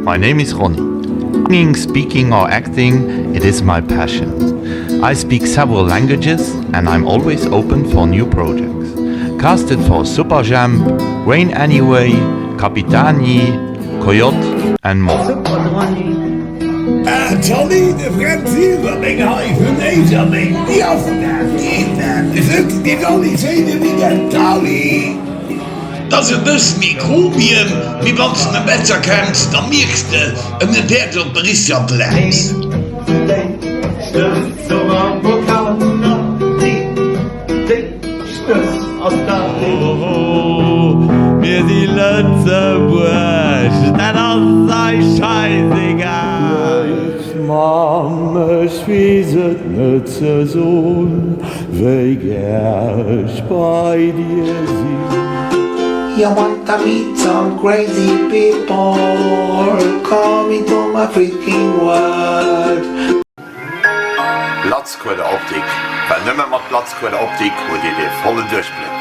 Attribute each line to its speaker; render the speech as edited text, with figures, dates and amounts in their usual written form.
Speaker 1: My name is Ronny. Singing, speaking or acting, it is my passion. I speak several languages and I'm always open for new projects. Casted for Superjhemp, Rain Anyway, Capitani, Coyote and more.
Speaker 2: Super Dronny.
Speaker 3: Ah Zolli, de Fränz Hilferdeng hei vun Éislek, wéi ass dat, geet dat? Esou de Zolli schéine Weekend, Zolli!
Speaker 4: T'ass e bëssen méi Grobien, mee wanns de en besser kenns, da mierks de en net wäert op de richter Plaz.
Speaker 1: Mir si Lëtzebuerg, dat ass eis scheißegal.
Speaker 5: Léif Mamm, ech weess et net ze son, wéi gär ech bei dir sinn.
Speaker 6: You wanna meet some crazy people, come into my freaking world.
Speaker 1: Blatzkueder Optik, well nëmme mat Blatzkueder Optik hutt Dir de vollen Duerchbléck.